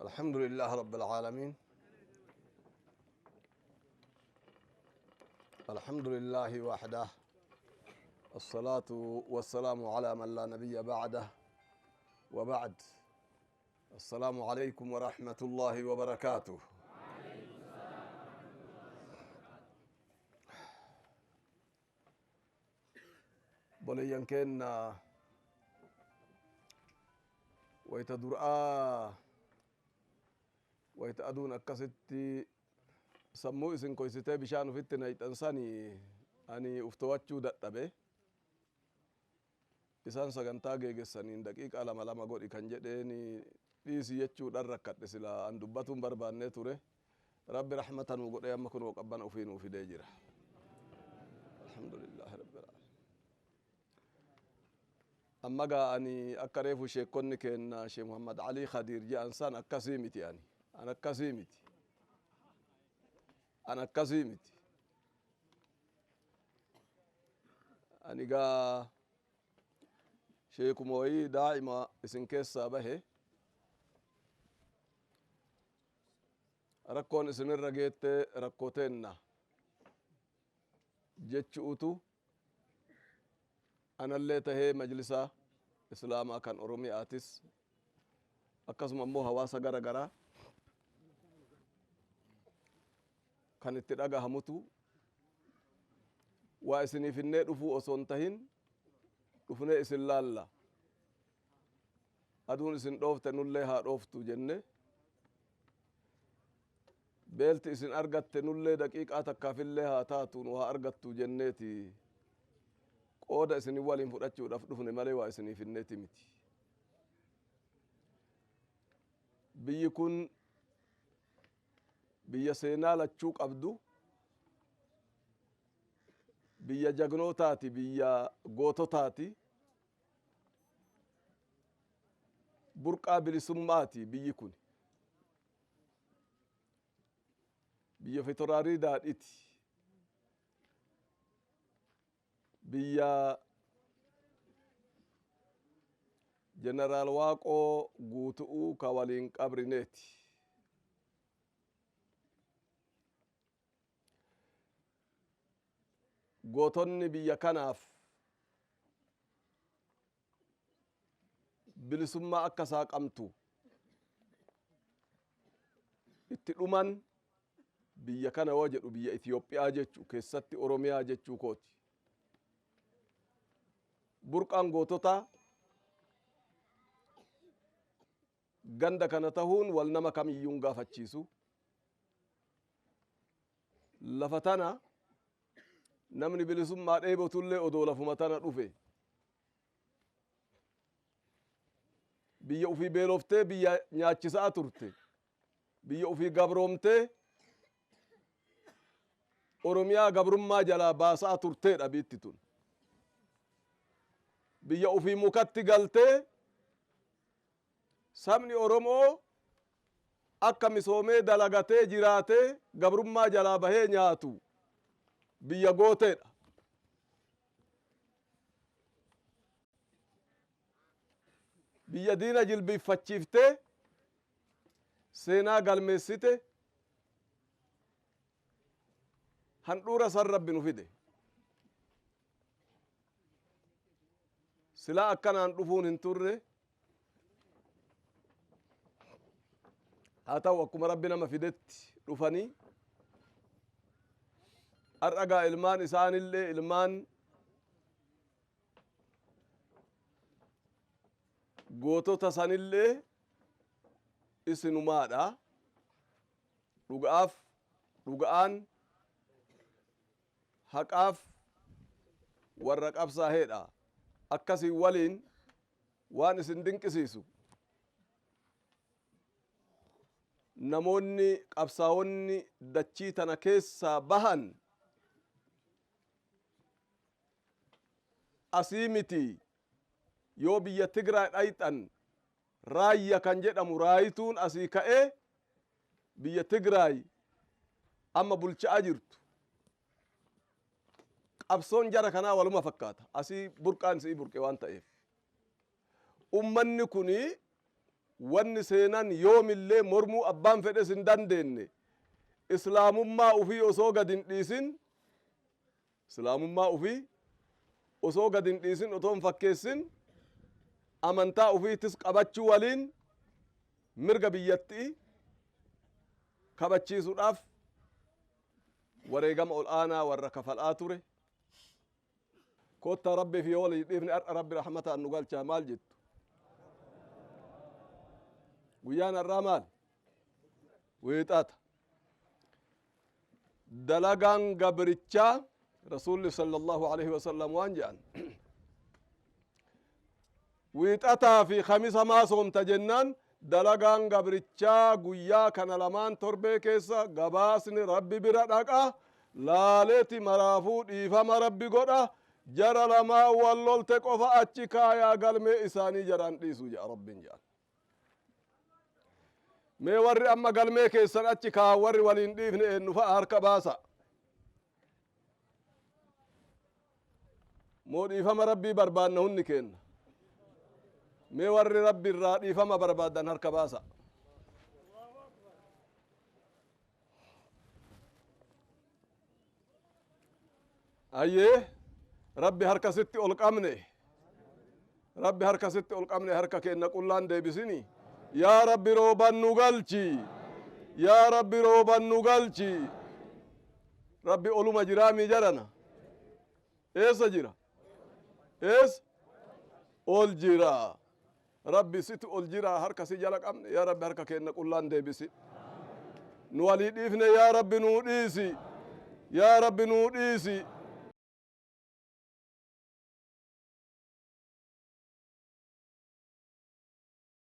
الحمد لله رب العالمين، الحمد لله وحده، الصلاة والسلام على من لا نبي بعده، وبعد. السلام عليكم ورحمة الله وبركاته. Obboleeyyan keenya, wayta duraa, wayta aduun akkasitti sammuu isin koysitee bishaan ufitti nayxan sani, ani uf to'achuu dadhabe. Isaan sagantaa geegessaniin daqiiqaa lama lama godhi kan jedheen dhiisi jechuudhaan rakkadhe. Sila an dubbatuun barbaannee ture. Rabbi rahmata nuu godhee amma kunoo qabbana ufii nuu fidee jira. Alhamdulillahi rabbil alamin. Amma gaa ani akka reefu sheekonni keenna Shee Muhammad Alii Khadiir jedhan san akkasii miti. Ani an akkasii miti, an akkasii miti. Ani gaa sheekuma wayii daa'ima isin keessaa bahe. Rakkoon isinirra geette rakkoo teenna jechuutu anallee tahee majlisa Islaamaa kan Oromiyaatis, akkasuma immoo hawaasa gara garaa kan itti dhagahamutu waa isiniif hinnee dhufuu osoo hin tahin, dhufnee isin laalla, aduun isin dhoofte nullee haa dhooftu jenne, beelti isin argatte nullee daqiiqaa takkaafillee haa taatu nu haa argattu jenneeti qooda isin waliin fudhachuudhaaf dhufne malee waa isiniif hinneeti miti. Biyyi kun biyya seenaa lachuu qabdu, biyya jagnootaati, biyya goototaati, burqaa bilisummaati. Biyyi kun biyya fitoraarii daadhiti, biyya Jeneraal Waaqoo Guutu'uu ka waliin qabrineeti. Gootonni biyya kanaaf bilisummaa akka saaqamtu itti dhuman biyya kana yoo jedhu, biyya Itiyoophiyaa jechuu keessatti Oromiyaa jechuu kooti. Burqaan goototaa ganda kana tahuun wal nama kamiyyuun gaafachiisu. Lafa tana namni bilisummaa dheebotullee odoo lafuma tana dhufe, biyya ufii beeloftee biyya nyaachisaa turte, biyya ufii gabroomtee Oromiyaa gabrummaa jalaa baasaa turteedha biitti tun. Biyya ufii mukatti galtee sabni Oromoo akka misoomee dalagatee jiraatee gabrummaa jalaa bahee nyaatu biyya gooteedha. Biyya diina jilbiiffachiiftee seenaa galmeessite handhuura san Rabbi nu fide. Silaa akkanaan dhufuun hin turre. Haa ta'u, akkuma Rabbi nama fidetti dhufanii har'a gaa ilmaan isaanillee, ilmaan gootota sanillee isinumaadha. Dhuga'aaf dhuga'aan, haqaaf warra qabsaaheedha. Akkasiin waliin waan isin dinqisiisu, namoonni qabsaawonni dachii tana keessaa bahan asii miti. Yoo biyya Tigraay dhayxan, Raayya kan jedhamu raayituun asii ka'ee biyya Tigraay amma bulchaa jirtu. Qabsoon jara kanaa waluma fakkaata. Asii burqaan isii burqe waan ta'eef. Ummanni kuni Wanni seenan yoomillee mormuu abbaan fedhes hin dandeenne. Islaamummaa ufii osoo gad hin dhiisin, islaamummaa ufii osoo gad hin dhiisin, otoo hin fakkeessin, amantaa ufiitis qabachuu waliin mirga biyyattii kabachiisuudhaaf wareegama ol aanaa warra kafalaa ture. Kottaa, Rabbii fi yoo walii dhiifne har'a Rabbi rahmataan nu galchaa. Maal jettu? Guyyaan har'aa maal? Wiixata. Dalagaan gabrichaa, Rasuulli sallallahu alaihi wasallam waan jedhan, wiixataa fi Kamisa maa soomta jennaan, dalagaan gabrichaa guyyaa kana lamaan torbee keessa gabaasni Rabbi bira dhaqa, laaleeti maraafuu dhiifama Rabbi godha, jara lamaa wal lolte qofa achi kaayaa, galmee isaanii jaraan dhiisu jedha Rabbiin jedhan. Mee warri amma galmee keessan achi kaa, warri waliin dhiifne eenyu fa'a? Harka baasa. Moo dhiifama Rabbii barbaanna hundi kenna? Mee warri Rabbi irraa dhiifama barbaadan harka baasa. Ayyee, Rabbi harka sitti ol qabne, Rabbi harka sitti ol qabne, harka keenna qullaan deebisini. Yaa Rabbi, rooban nu galchi. Yaa Rabbi, rooban nu galchi. Rabbi oluma jiraamii jarana? Eessa jira? Eessa ol jira? Rabbi situ ol jira, harka si jala qabne. Yaa Rabbi, harka keenna qullaan deebisi. Nu walii dhiifne, yaa Rabbi, nuu dhiisi. Yaa Rabbi, nuu dhiisi.